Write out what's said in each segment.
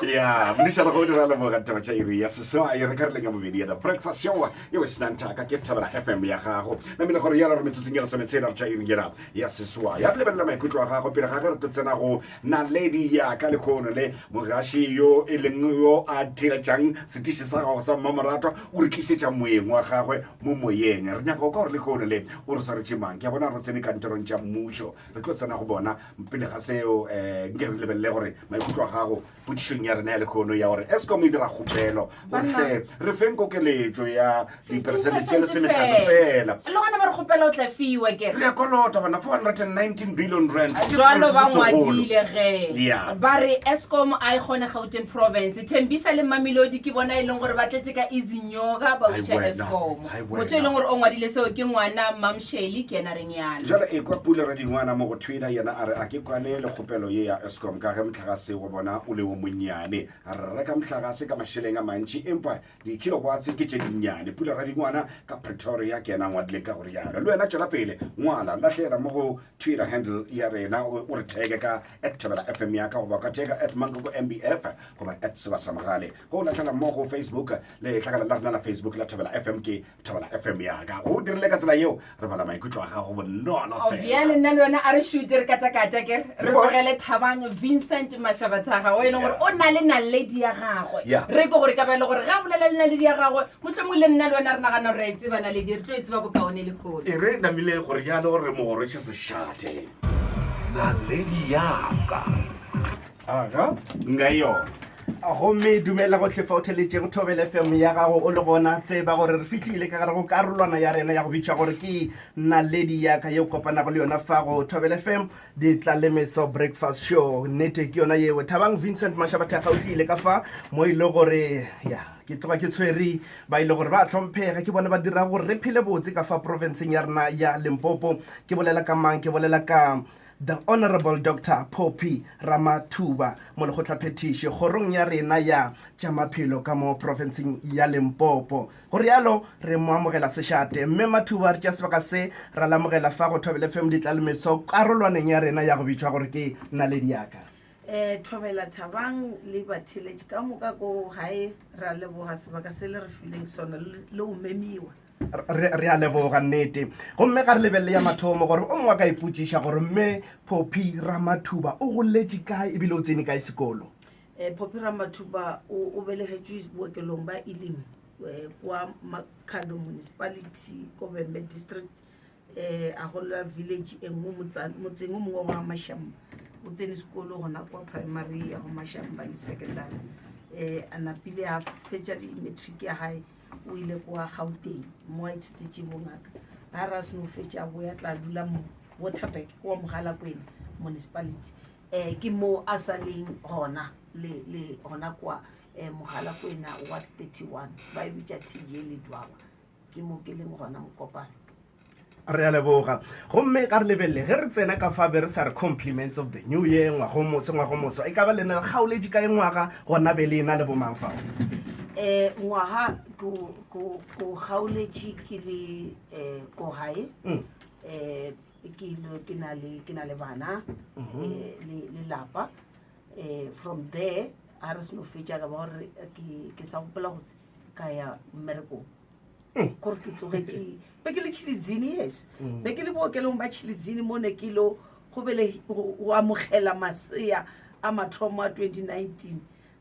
Ya modišana go dira leboga ditaba tša iri ya seswai re ka re leng ya bobedi ya The Breakfast Show yeo e senang thaka ke Thobela FM ya gago. Namile gore yalo re metsotsong ya lesometshela re tša iri yela ya seswai. Ya re lebelela maikutlo a gago pele ga ge re tlo tsena go naledi ya ka lekgono le mogaši yo e leng yo a theetšang setiši sa gago sa mmamoratwa o re tlišetša moeng wa gagwe mo moyeng. Re nyaka go kwa gore lekgono le o re swaretše mang. Ke a bona re tsene kantorong tša mmušo re tlo tsena go bona pele ga seo um nke re lebelele gore maikutlo a gago potšišong ya rena ya lekgono ya gore Eskom e dira kgopelo gore re feng kokeletšo ya diperesente tše lesometlhano fela. Le gona ba re kgopela o tla fiwa ke re a kolota bana 419 billion rand jalo ba ngwadile ge ba re Eskom a e kgone Gauteng province. Thembisa le Mamelodi ke bona e leng gore ba tletše ka izinyoka ba uša Eskom. Motho e leng gore o ngwadile seo ke ngwana Mamsheli ke yena reng yalo. Jale ekwa Pule Radingwana mo go Twitter yena a re a ke kwane le kgopelo ye ya Eskom ka ge mohlagase wa bona o le wo monnyane. A re reka mohlagase ka mašeleng a mantši empa di-kilowatts ke tše dinnyane. Pule Radingwana ka Pretoria ke yena a ngwadileng ka go rialo. Le wena tšwela pele ngwala, lahlela mo go Twitter handle ya rena o re tag ka at Thobela FM ya ka goba o ka tag at Mankoko MBF goba at Sebasamogale. Go lahlela mo go Facebook letlakala la rena la Facebook la Thobela FM ke Thobela FM ya ka. O dirile ka tsela yeo re bala maikutlo a gago bonolo oh, fela. Bjale nna le wena a re šute re katakata ke re tlogele Thabang Vincent Mashabathaga o e leng gore o na le naledi ya gagwe. Re ke gore ka ba e le gore ga bolela le naledi ya gagwe mohlomongwe le nna le wena re nagana gore re a e tseba naledi re tlo e tseba bokaone lehono. E re namile gore jalo re mo gorotše sešate. Naledi ya ka. Aga, nka yona. Gomme dumela gohle fa o theletšego Thobela FM ya gago o le gona. Tseba gore re fihlile ka gare go karolwana ya rena ya go bitšwa gore ke Naledi ya ka ye o kopanago le yona fa go Thobela FM Ditlalemeso Breakfast Show. Nnete ke yona yeo. Thabang Vincent Mashabathaka o tlile ka fa mo e le gore ya ke tloga ke tshwere ba e le gore ba hlomphega ke bona ba dira gore re phele botse ka fa profenseng ya rena ya Limpopo. Ke bolela ka mang? Ke bolela ka The Honourable Doctor Phophi Ramathuba, Molekgotlaphethiši kgorong ya rena ya tša maphelo ka mo profenseng ya Limpopo. Go realo re mo amogela sešate. Mme Mathuba re tšea sebaka se ra lamogela fa go Thobela FM Ditlalemeso karolwaneng ya rena ya go bitšwa gore ke Naledi ya ka. Um Thobela Thabang le batheeletši ka moka ko gae re a leboga sebaka se le re fileng sona le go memiwa. Re, re a leboga, nnete. Gomme ga re lebelele ya mathomo gore o mongwe a ka ipotšiša gore mme Phophi Ramathuba o goletše kae ebile o tsene kae sekolo. Um Phophi Ramathuba o, o belegetšwe bookelong ba Elim um kwa Makhado Municipality ko Vhembe District um a golela village e nngwe motseng o mongwe wa Mashamba. O tsene sekolo gona kwa primary ya go Mashamba le secondary. Um a napile a fetša di-matric ya gae O ile kwa Gauteng mo a ithutetše bongaka. Ga re a seno fetša boya tla dula mo Waterberg kwa Mogalakwena municipality. Um ke mo a sa leng gona le le gona kwa um Mogalakwena ward 31 ba e bitša TJ Ledwaba. Ke mo ke leng gona Mokopane. Re a leboga. Gomme ga re lebelele, ge re tsena ka fa be re sa re compliments of the new year, ngwagomoso, ngwagomoso, e ka ba lena le kgaoletše kae ngwaga, gona be le ena le bomang fao? Um ngwaga ko ko ko kgaoletše ke le um ko gae um ke ile ke na le ke na le bana um le le lapa um from there ga re seno fetša ka ba gore ke ke sa gopola botse ka ya mmerekong Kore ke tsogetše be ke le Tšhilidzini, yes. Be ke le bookelong ba Tšhilidzini mo ne ke lo go bele go amogela masea a mathomo a 2019.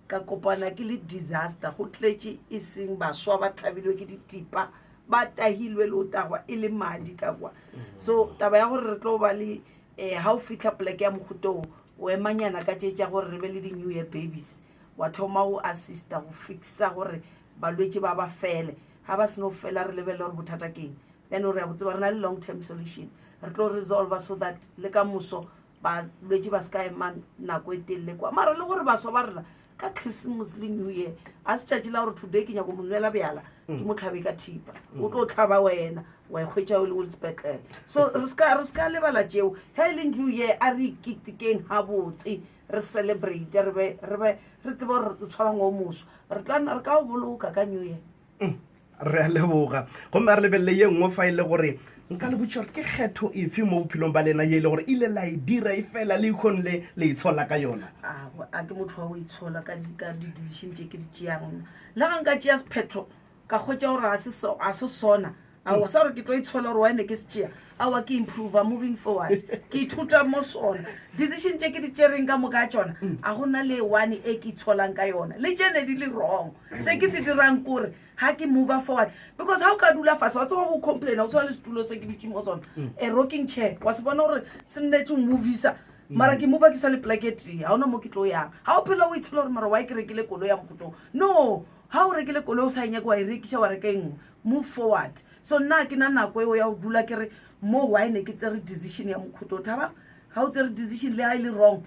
Ka kopana ke le disaster, go tletše e seng baswa ba hlabilwe ke ditipa, ba tahilwe le go tagwa e le madi ka kwa. So taba ya gore re tlo ba le um ga o fihla poleke ya mohuta wo, o emanyana ka tše tša gore re be le di-new year babies, wa thoma go assista go fixa gore Balwetši ba ba fele. Ga ba seno fela re lebelele gore bothata ke eng. Bjano re a bo tseba re na le long term solution. Re tlo resolver so that le ka moso balwetši ba se ka ema nako e telele kwa. Mara le gore baswa ba rena ka Christmas le New Year a se tšatši la gore today ke nyako mo nwela bjala ke mo tlhabe ka thipa. O tlo tlhaba wena wa ikgwetša o le o le sepetlele. So re se ka re se ka lebala tšeo. Ge e le New Year a re iketekeng gabotse re celebrate re be re be re tsebe gore re tshwara ngwe o moswa re tla re ka o boloka ka new year. Mm. Re a leboga. Gomme a re lebelele ye nngwe fa e le gore nka le botša gore ke kgetho efe mo bophelong ba lena ye e le gore ile la e dira e fela le ikgong le le itshola ka yona. A ke motho wa go itshola ka di-decision tše ke di tšeang. Le ga nka tšea sephetho ka kgwetša gore ga se sona, aowa sa gore ke tlo itshola gore why ne ke se tšea, aowa ke improva moving forward, ke ithuta mo sona. Decision tše ke di tšereng ka moka tšona, a gona le one e ke itsholang ka yona, le tše ne di le wrong. Se ke se dirang kore ga ke move forward, because ga o ka dula fase wa tseba go complaina, o tshwana le setulo se ke dutse mo sona, a rocking chair, wa se bona gore se nnetse go movisa, mara ke mova ke sa le pleke tee, ga ona mo ke tlo yang. Ga o phela o itshola gore mara why ke rekile koloi ya mokutong, no, ga o rekile koloi o sa e nyake wa e rekiša wa reka e nngwe, move forward. So nna ke na nako eo ya go dula ke re mo why ne ke tsere decision ya mokhuto. Thaba ga o tsere decision le ga e le wrong,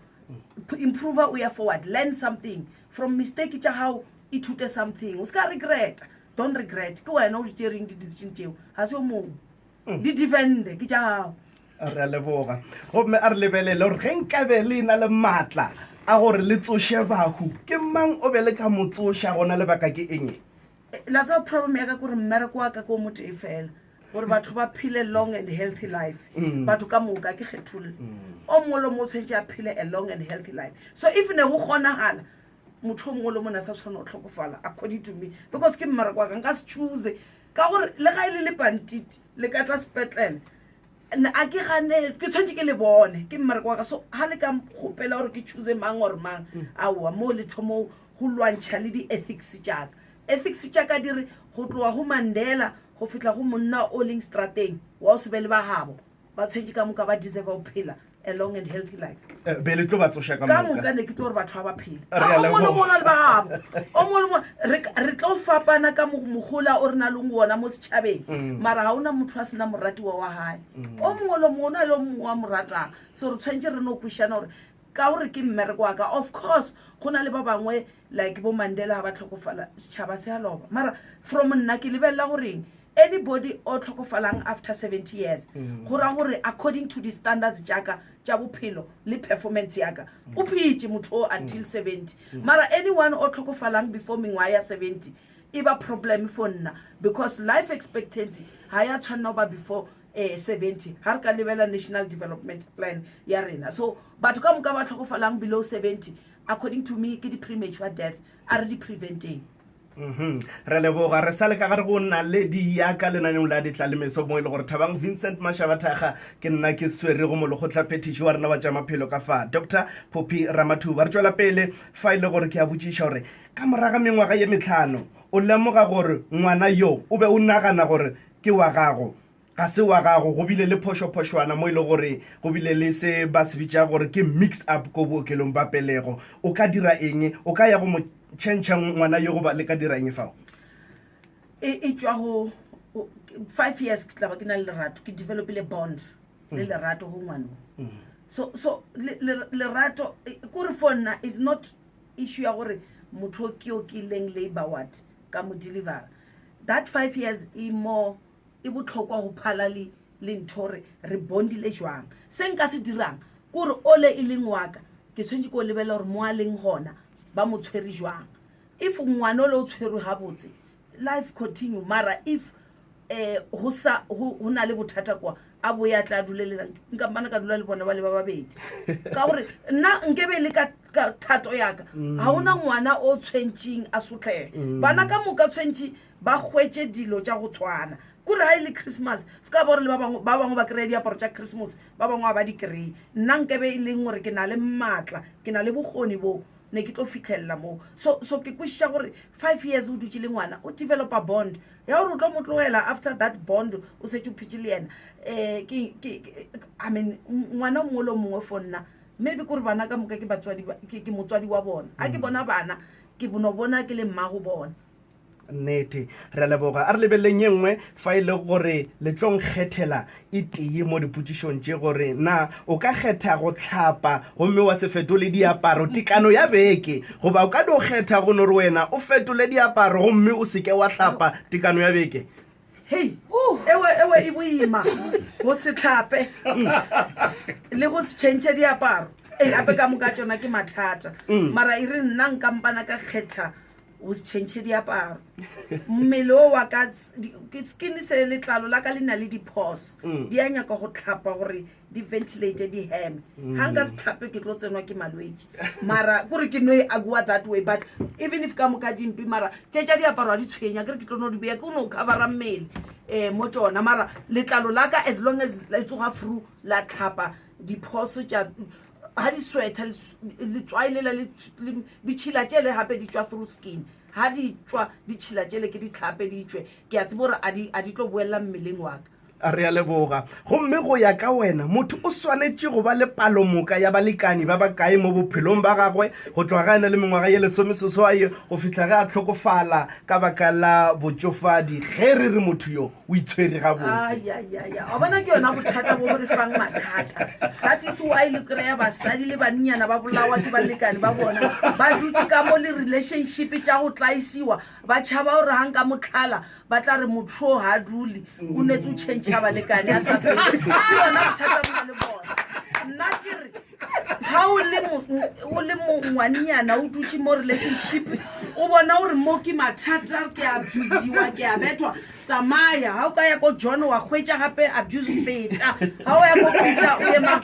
improve o ya forward, learn something from mistake tša gago, ithute something, o se ka regreta, don't regret. Ke wena o di tšereng di-decision tšeo, ga se o mongwe, di defende, ke tša gago. Re a leboga. Gomme a re lebelele gore ge nkabe le na le maatla a gore le tsoše bahu, ke mang o be le ka mo tsoša, gona lebaka ke eng? La tseba problem ya ka kore mmereko wa ka ke o motee fela, gore batho ba phele long and healthy life. Batho ka moka ke kgetholle, o mongwe le mongwe o tshwanetse a phele a long and healthy life. So if ne go kgonagala, motho o mongwe le mongwe ne a sa tshwana go tlhokofala according to me, because ke mmereko wa ka, nka se choose ka gore le ga e le lepantiti le ka tla sepetlele, a ke gane, ke tshwanetse ke le bone, ke mmereko wa ka. So ga le ka kgopela gore ke choose mang or mang, aowa, mo le thomo go lwantšha le di-ethics tšaka. Ethics tšaka di re go tloga go Mandela go fihla go monna o leng strateng wa o se be le ba gabo, ba tshwanetse ka moka ba deserve go phela a long and healthy life. Be le tlo ba tsoša ka moka? Ka moka ne ke tlo gore batho ba ba phele. Ga o mongwe le mongwe le ba gabo, o mongwe le mongwe re tlo fapana ka mogola o re na leng wona mo setšhabeng, mara ga ona motho a sena moratiwa wa gae. O mongwe le mongwe o na le o mongwe wa mo ratang. So re tshwanetse re no kwešišana gore ka gore ke mmereko wa ka. Of course go na le ba bangwe like bo Mandela ga ba tlhokofala setšhaba se a loba, mara from nna ke lebelela goreng anybody o tlhokofalang after 70 years, go ra gore according to di-standards tšaka tša bophelo le performance yaka, o phetše motho o until 70. Mara anyone o tlhokofalang before mengwaga ya 70 e ba problem for nna, because life expectancy ga ya tshwanela go ba before 70 ga re ka lebela national development plan ya rena. So batho ka moka ba tlhokofalang below 70 according to me ke di-premature death, a re di preventeng. Re leboga. Re sa le ka gare go Naledi ya ka lenaneong la Ditlalemeso mo e le gore Thabang Vincent Mashabathaga ke nna ke swere go molekgotlaphethiši wa rena wa tša maphelo ka fa Doctor Phophi Ramathuba. Re tšwela pele fa e le gore ke a botšiša gore ka moraga mengwaga ye metlhano o lemoga gore ngwana yo o be o nagana gore ke wa gago ga se wa gago, go bile le phošophošwana mo e le gore go bile le se ba se bitša gore ke mix up ko bookelong ba pelego, o ka dira eng? O ka ya go mo tšhentšha ngwana yo goba le ka dira eng fao? E, e tšwa go 5 years ke tla ba ke na le lerato, ke developile bond le lerato go ngwano. So, so lerato kore for nna is not issue ya gore motho o ke yo ke leng labor ward ka mo delivera. That 5 years e more e bohlokwa go phala le le ntho gore re bondile jwang. Se nka se dirang ke gore ole e leng wa ka ke tshwanetse ke o lebelela gore mo a leng gona ba mo tshwere jwang. If ngwana ole o tshwerwe gabotse, life continue, mara if um go sa go na le bothata kwa a boye a tla dule le nka mpana ka dula le bona ba le ba babedi, ka gore nna nkebe le ka ka thato yaka ga ona ngwana o tshwentšeng a sotlege. Bana ka moka tshwentše ba hwetše dilo tša go tshwana. Kore ga e le Christmas, se ka ba gore le ba bangwe ba bangwe ba kry-a diaparo tša Christmas, ba bangwe ga ba di kry-e. Nna nkabe e leng gore ke na le maatla, ke na le bokgoni bo, ne ke tlo fitlhelela moo. So, so ke kwešiša gore 5 years o dutše le ngwana, o developa bond ya gore o tlo mo tlogela after that bond o setse o phetše le yena. Um ke, ke, ke, I mean, ngwana o mongwe le o mongwe for nna, maybe kore bana ka moka ke batswadi ba, ke, ke motswadi wa bona. Ga ke bona bana, ke no bona ke le mmago bona. Nnete. Re a leboga. A re lebeleleng ye nngwe fa e le gore le tlo nkgethela e tee mo dipotšišong tše gore na o ka kgetha go hlapa gomme wa se fetole diaparo tekano ya beke goba o ka no kgetha go no re wena o fetole diaparo gomme o se ke wa hlapa tekano ya beke. Hei, ewe ewe e boima go se hlape le go se tšhentšhe diaparo. Ei, gape ka moka tšona ke mathata. Mara e re nna nka mpana ka kgetha. O se tšhentšhe diaparo. Mmele o wa ka, ke skin se letlalo la ka le na le di-pores. Di a nyaka go tlhapa gore di ventilate di heme. Ga nka se tlhape ke tlo tsenwa ke malwetši. Mara kore ke no e argue that way but even if ka moka dimpe mara tše tša diaparo ga di tshwenya ke re ke tlo no di beya ke no covera mmele um mo tšona mara letlalo la ka as long as le tsoga fru la tlhapa di-pores tša ga di sweatha letswai lela ditšhila tšele gape di tšwa through skin ga di tšwa ditšhila tšele ke ditlhape di tšwe ke a tseba gore a di tlo boelela mmeleng wa ka. Re a leboga. Gomme go ya ka wena, motho o swanetše go ba le palomoka ya balekani ba bakae mo bophelong ba gagwe go tloga ge a na le mengwaga ye lesomeseswai go fihla ge a hlokofala ka baka la botšofadi, ge re re motho yo o itshwere gabotse? Ayayaya, wa bona ke yona bothata bo bo re fang mathata. That is why le kry-a basadi le bannyana ba bolawa ke balekane ba bona ba dutše ka mo le relationship tša go tlaisiwa ba tšhaba gore ga nka motlhala ba tla re motho o ga a dule o netse o change balekane a sa fele. Ke yona bothata bo na le bona. Nna ke re ga o le o le ngwannyana o dutše mo relationship o bona gore mo ke mathata ke abusiwa ke a bethwa tsamaya ga o ka ya ko john wa hwetša gape abuse feta ga o ya ko peter o ema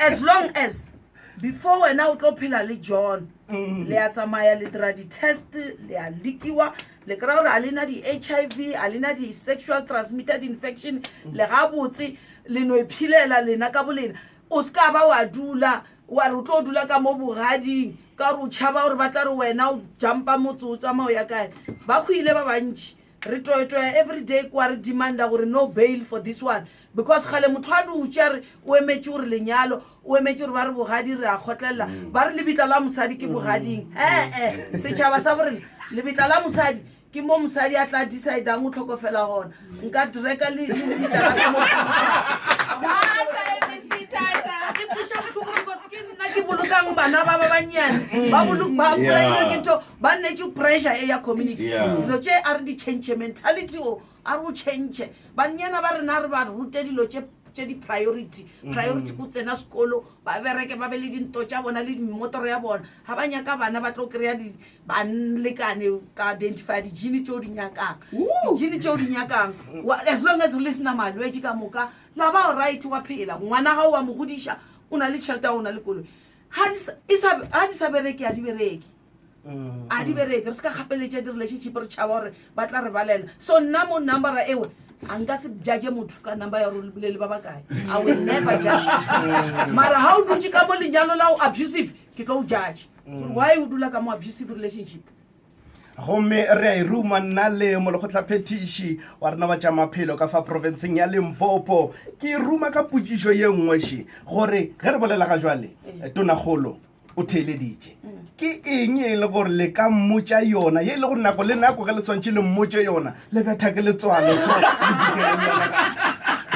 as long as before wena o tlo phela le john mm. le a tsamaya le dira di-test le a likiwa le kry-a gore a lena di-h i v a lena di-sexual transmitted infection le gabotse le no iphilela lena ka bolena O se ka ba wa dula wa re o tlo dula ka mo bogading ka gore o tšhaba gore ba tla re wena o jumpa motse o tsamaya o ya kae. Ba hwile ba bantši. Re toytoya everyday kwa re demanda gore no bail for this one because kgale motho a dutše a re o emetše gore lenyalo, o emetše gore ba re bogadi re a kgotlelela. Ba re lebitla la mosadi ke bogading. Ee, setšhaba sa borena lebitla la mosadi ke mo mosadi a tla decidang o tlhokofela gona nka direka le lebitla la ka mo ke kweša bohloko because ke nna ke bolokang bana ba ba bannyane ba ba bolailwe ke ntho ba nnetse pressure e ya community dilo tše a re di change mentality o a re o change bannyana ba rena re ba rute dilo tše tše di-priority priority ko tsena sekolo ba bereke ba be le dinto tša bona le dimotoro ya bona ga ba nyaka bana ba tlo kry-a Banlekane ka identify dijini tšeo di nyakang dijini tšeo di nyakang as long as le sena malwetši ka moka la ba right wa phela ngwana gago wa mo godiša o na le tšhelete o na le koloi ga di sa bereke a di bereke a di bereke re se ka gapeletša di-relationship re tšhaba gore ba tla re balela so nna mo numbera ewe a nka se judge motho ka number ya gore bolele ba bakae i will never judge mara ga o dutše ka mo lenyalo la go abusive ke tlo o judge gore why o dula ka mo abusive relationship. Gomme re a e ruma nna le molekgotlaphethiši wa rena wa tša maphelo ka fa profenseng ya Limpopo. Ke e ruma ka potšišo ye nngwe še, gore ge re bolela ga jwale, Tonakgolo o theeleditše. Ke eng e le gore le ka mmotša yona, ye e le gore nako le nako ge le swantše le mmotše yona, le betha ke letswalo so le jikele yona ka.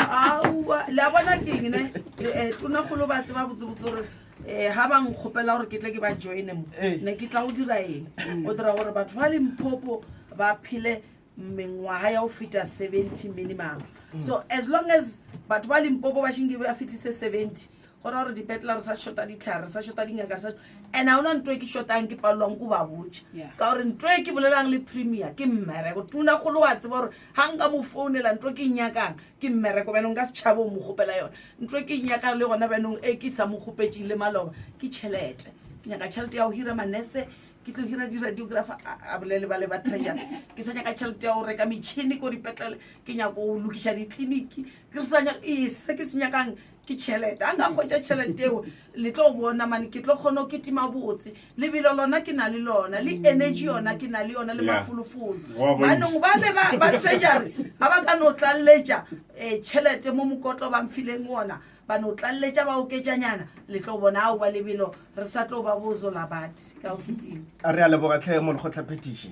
Aowa, le a bona ke eng ne? Eh, Tonakgolo ba tseba botsebotse gore um ga ba nkgopela gore ke tle ke ba joine mo ne ke tla go dira eng o dira gore batho ba limpopo ba phele mengwaga ya go feta 70 minimum so as long as batho ba limpopo ba šinke ba fitlhise 70 go ra gore dipetlela re sa shota ditlhare re sa shota dingaka re sa and ga ona ntho e ke shotang ke palelwang ko ba botša ka gore ntho e ke bolelang le premier ke mmereko tuna kgolo wa tseba gore ga nka mo founela ntho e ke e nyakang Ke mmereko bjanong nka se tšhabe go mo kgopela yona. Ntho e ke e nyakang le gona bjanong e ke sa mo kgopetšeng le maloba ke tšhelete. Ke nyaka tšhelete ya go hira manese, ke tlo hira di-radiographer, a bolele ba le ba treasury. Ke sa nyaka tšhelete ya go reka metšhini ko dipetlele, ke nyako go lokiša ditleliniki. Ke sa nyaka, ee, se ke se nyakang ke tšhelete. A nka hwetša tšhelete eo, le tlo bona mane ke tlo kgona go kitima botse. Lebelo lona ke na le lona, le energy yona ke na le yona, le mafolofolo. Banong bale ba, ba treasury ga ba ka no tlaleletša um tšhelete mo mokotlo ba mfileng ona, ba no tlaleletša ba oketšanyana, le tlo bona aowa lebelo re sa tlo ba bozola batho ka go kitima. Re a leboga tlhe molekgotlaphethiši.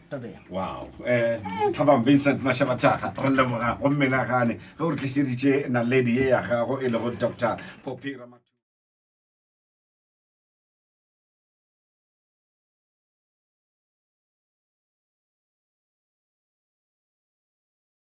Tabeng. Wow. Eh, Thabang Vincent Mashabathaga, re leboga go menagane ge o re tlišeditše naledi ye ya gago e lego Doctor Poppy Rama.